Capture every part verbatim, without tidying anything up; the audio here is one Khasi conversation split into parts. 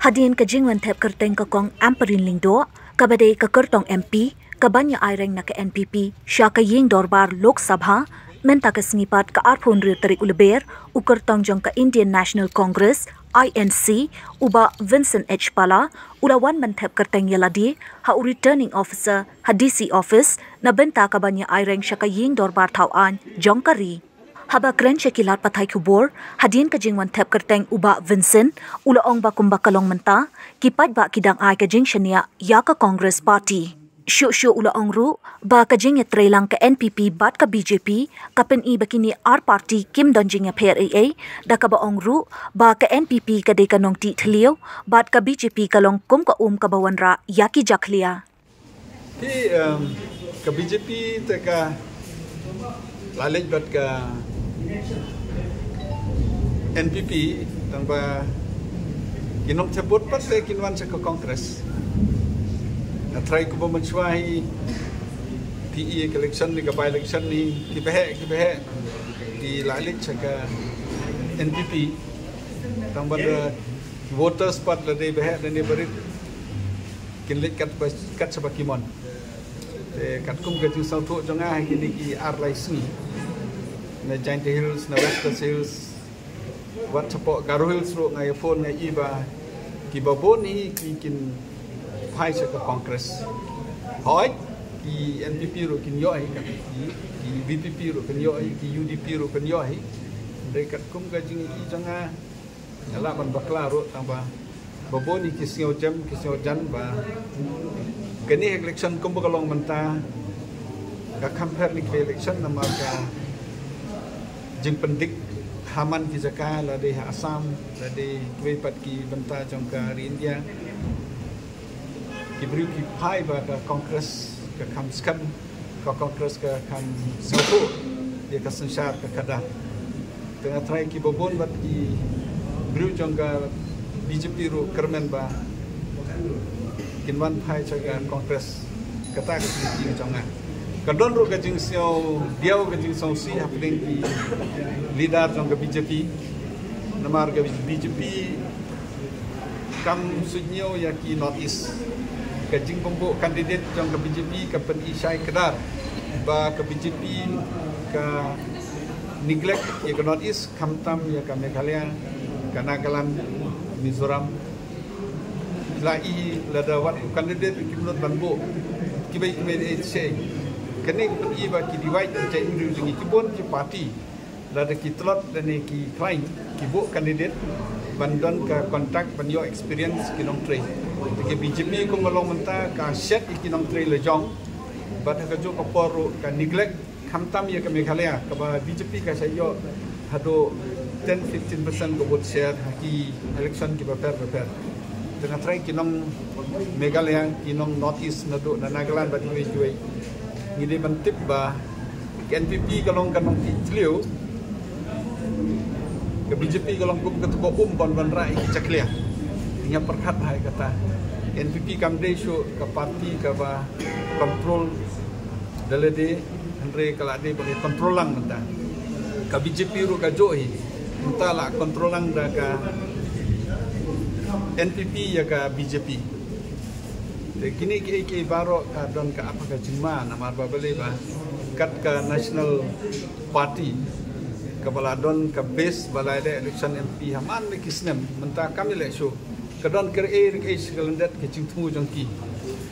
Hadien ka jingwan thep kyrteng ka Kong Ampareen Lyngdoh, kaba dei ka kyrtong M P kaban ïa aireng na ka N P P sha ka ïing dorbar Lok Sabha mynta ka sngi pat ka arphew hynriew tarik u Lber, u kyrtong jong ka Indian National Congress, I N C, u Bah Vincent H Pala, u la wan ban thep kyrteng ïa lade ha u Returning Officer ha D C Office na bynta kaban ïa aireng sha ka ïing dorbar thaw aiñ jong ka ri. Haba kren sha ki lad pathai khubor hadien ka jingwan thep kyrteng u Bah Vincent, u la ong ba kumba ka long mynta, ki paidbah ki dang ai ka jingshaniah ïa ka Congress Party. Shuh shuh u la ong ruh ba ka jingïatreilang ka N P P bad ka B J P ka pyni ba kine ar party kim don jingïapher ei ei, da kaba ong ruh ba ka N P P ka dei ka nongtih thliew bad ka B J P ka long kum ka um kaba wanrah ïa ki jakhlia. Ki, em, ka B J P te ka la leit bad ka N P P, tang ba ki nongthep vote pat te kin wan sha ka Congress. Nga trai kumba mynshuwa hi, phi i ka election ni, ka by election ni, ki baheh, ki baheh ki la leit sha ka N P P. Tang ba da ki voters pat la dei baheh lane barit, kin leit kat ba, kat shaba ki mon. Te katkum ka jingsngewthuh jong nga ha kine ki ar lai sngi, na Jaintia Hills, na West Khasi Hills, wat shapoh Garo Hills ruh nga ïa phone nga i ba kiba bun hi ki kin phai sha ka Congress. Hooid, ki N P P ruh kin ïoh hi, ki, ki V P P ruh kin ïoh hi, ki U D P ruh kin ïoh hi. Hynrei katkum ka jing i jong nga, nga lah ban bakla ruh tang ba ba bun hi ki sngewjem, ki sngewjan ba kane election kumba ka long mynta ka kham pher na ki election namar ka jingpyndik ha man ki jaka, la dei ha Assam, la dei kiwei pat ki bynta jong ka ri India. Ki briew ki phai ba ka Congress ka kham skhem, ka Congress ka kham sngewthuh ïa ka synshar ka khadar. Te nga trai kiba bun bad ki briew jong ka B J P ruh kyrmen ba kin wan phai sha ka Congress. Kata ka jingtip jong nga. Ka don ruh ka jingsngew diaw, ka jingsngewsih hapdeng ki leader jong ka B J P. Namar ka B J P kam suidñiew ïa ki North East. Ka jingbymbuh candidate jong ka B J P ka pyni shai kdar ba ka B J P ka neglect ïa ka North East, khamtam ïa ka Meghalaya, ka Nagaland, Mizoram. La i lada wat u candidate kim nud ban buh, kiba i kiba i shai. Kane ka pyni ba ki divide, ki jait briew jong ngi, ki bun ki party. Lada ki tlot lane ki khlaiñ, ki buh candidate ban don ka contact, ban ïoh experience ki nongtrei. Te ka B J P kumba long mynta ka shet ïa ki nongtrei la jong. Bad ha kajuh ka por ruh ka neglect, khamtam ïa ka Meghalaya kaba B J P ka shah ïoh haduh ten fifteen percent ka vote share ha ki election kiba pher ba pher. Te nga trai ki nong Meghalaya, ki nong North East naduh na Nagaland bad kiwei kiwei, ngi dei ban tip ba ka N P P ka long ka nongtih thliew, ka B J P ka long kum kata ka um ban wanrah ïa ki jakhlia. Ngi ïa pyrkhat ha kata. N P P kam dei shuh ka party kaba control da lade, hynrei ka la dei ba ka control lang mynta. Ka B J P ruh ka juh hi, mynta la control lang da ka N P P ïa ka B J P. Te kine kiei kiei baroh ka don ka ap ka jingma, namar ba balei ba kat ka National Party kaba la don ka base ba la leh election M P ha man la ki snem, mynta kam leh shuh. Ka don ka ri ri ka lyndet ka jingthmu jong ki.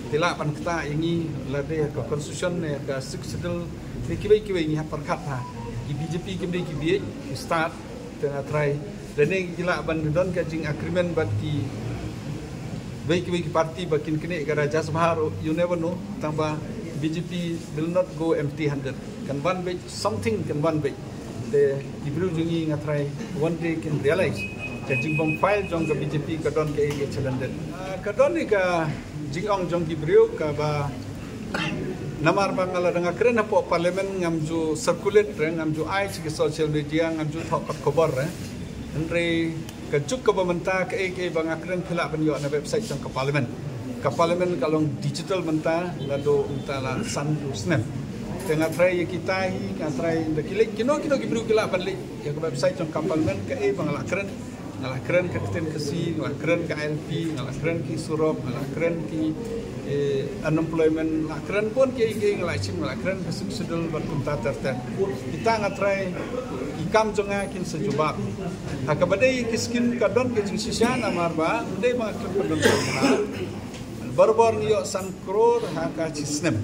Te lah ban ktah ïa ngi lade ka constitution ne ka Sixth Schedule ne kiwei kiwei, ngi hap pyrkhat ha. Ki B J P kim dei ki bieit, ki stad. Te nga trai lane ki lah ban don ka jing agreement bad kiwei kiwei ki party ba kin knieh ka Rajya Sabha ruh, you never know. Tang ba B J P will not go empty handed. Kan wan beit something, kan wan beit. Te ki briew jong ngi nga trai one day kin realize ka jingbym fail jong ka B J P ka don kaei ka challenge. Ah, ka don ïa ka jingong jong ki briew kaba namar ba nga la dang kren hapoh parliament ngam ju circulate re, ngam ju ai sha ki social media, ngam ju thoh kot khubor re. Hynrei ka juk kaba mynta kaei kaei ba nga kren phi lah ban ïoh na website jong ka parliament. Ka parliament ka long digital mynta, naduh mynta la san phew snem. Te nga try ïa kita hi, nga try da ki leit, kino kino ki briew ki lah ban leit ïa ka website jong ka parliament, kaei ba nga lah kren. Nga lah kren ka ktien Khasi, nga lah kren ka I L P, nga lah kren ki surok, nga lah kren ki, eh, unemployment, lah kren bun kiei kiei, nga lah shim, nga lah kren ka Sixth Schedule bad kumta ter ter. Kita nga try, ki kam jong nga kin sa jubab. Ha kaba dei ki skim ka don ka jingshisha namar ba ym dei ba nga khlem pyndon kam. Barabor ngi ïoh san klur ha ka shi snem.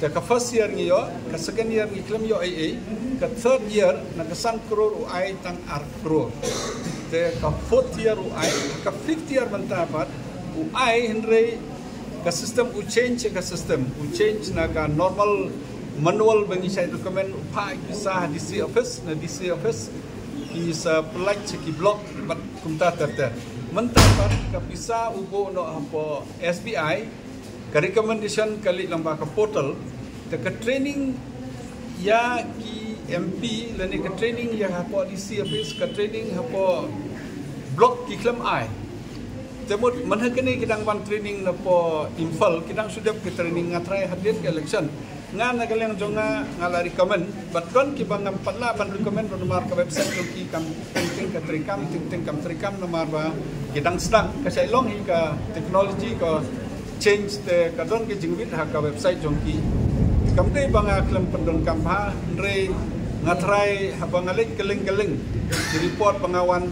Te ka first year ngi ïoh, ka second year ngi khlem ïoh ei ei, ka third year na ka san klur u ai tang ar klur. Te ka fourth year u ai, ka fifth year mynta pat u ai, hynrei ka system u change, ka system u change na ka normal manual ba ngi shait recommend, u phah ki sa ha D C office, na D C office ki sa pynlait sha ki block bad kumta ter ter. Mynta pat ka pisa u buh noh hapoh S B I, ka recommendation ka leit lyngba ka portal, te ka training ïa ki M P lane ka training ïa hapoh D C office, ka training hapoh block ki khlem ai. Te mut mynta kane ki dang wan training napoh Imphal, ki dang shu dep ki training, nga try hadien ka election. Nga na ka liang jong nga, nga la recommend, bad don kiba ngam pat lah ban recommend namar ka website jong ki kam teng teng ka treikam, teng teng kam treikam namar ba ki dang sdang, ka shait long hi ka technology ka change, te ka don ka jingwit ha ka website jong ki. Kam dei ba nga khlem pyndonkam bha, hynrei nga try haba nga leit kylleng kylleng, ki report ba nga wan,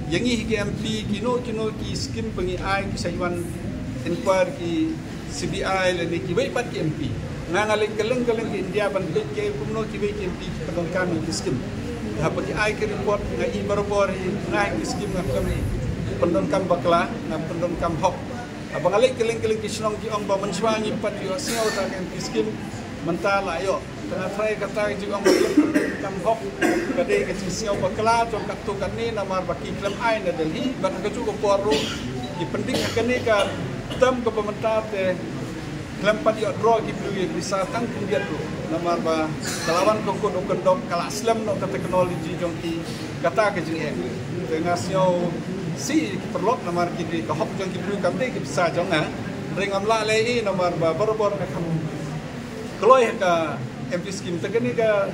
ïa ngi hi ki M P, kino kino ki skim ba ngi ai ki shait wan inquire ki C B I lane kiwei pat ki M P. Nga nga leit kylleng kylleng ki India ban peit ki kumno kiwei ki M P ki pyndonkam ïa ki skim. Haba ki ai ki report, nga i barabor hi, nga hi ki skim nga khlem pyndonkam bakla, nga pyndonkam hok. Haba nga leit kylleng kylleng ki shnong ki ong ba mynshuwa ngim pat ïohsngew ta ka M P skim, mynta la ïoh. Te nga try kata ka jingong ba khlem pyndonkam hok, ka dei ka jingsngew bakla jong katto katne namar ba ki khlem ai na Delhi, bad ha kajuh ka por ruh ki pyndik ha kane ka term kaba mynta te khlem pat ïoh draw ki briew ïa ki pisa tang khyndiat ruh. Namar ba ka la wan ka kut u kyndok, ka la slem noh ka technology jong ki, kata ka jingeh. Te nga sngew sih ki paralok namar ki dei ka hok jong ki briew, kam dei ki pisa jong nga. Hynrei ngam lah leh ei ei namar ba barabor nga kham kloi ha ka M P skim. Te kane ka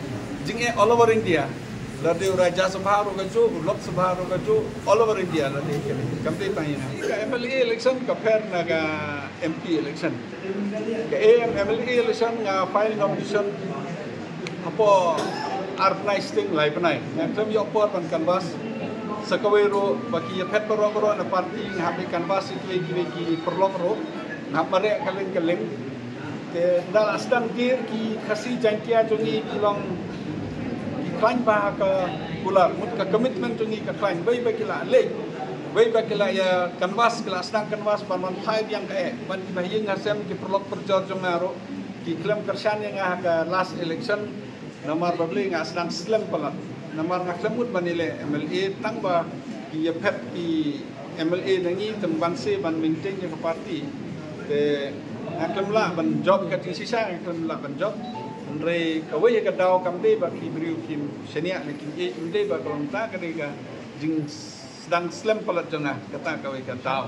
jingeh all over India. Lada u Rajya Sabha ruh kajuh, u Lok Sabha ruh kajuh, all over India lada kane. Kam dei tang ïa nga. Ka M L A election ka pher na ka M P election. Ka M L A election nga file nomination hapoh ar bnai sting lai bnai. Nga khlem ïoh por ban canvass. Sa kawei ruh ba ki ïaphet baroh baroh na party nga hap leit canvass ïa kiwei kiwei ki paralok ruh. Nga hap mareh kylleng kylleng. Te ynda la sdang dier ki Khasi Jaiñtia jong ngi ki long ki khlaiñ bha ha ka kular, mut ka commitment jong ngi ka khlaiñ, wei ba ki la leit, wei ba ki la ïa canvass, ki la sdang canvass ban wan phai biang ka eh, bad ki bahaïing hasem ki paralok parajor jong nga ruh ki khlem kyrshan ïa nga ha ka last election. Namar balei nga sdang slem palat. Namar nga khlem mut ban ïaleh M L A tang ba ki ïaphet ki M L A na ngi tang ban se ban maintain ïa ka party. Te nga khlem lah ban jop, ka jingshisha nga khlem lah ban jop. Hynrei kawei ka daw kam dei ba ki briew kim shaniah ne kim ïeit, kam dei ba ka long ta, ka dei ka jingsdang slem palat jong nga, kata kawei ka daw.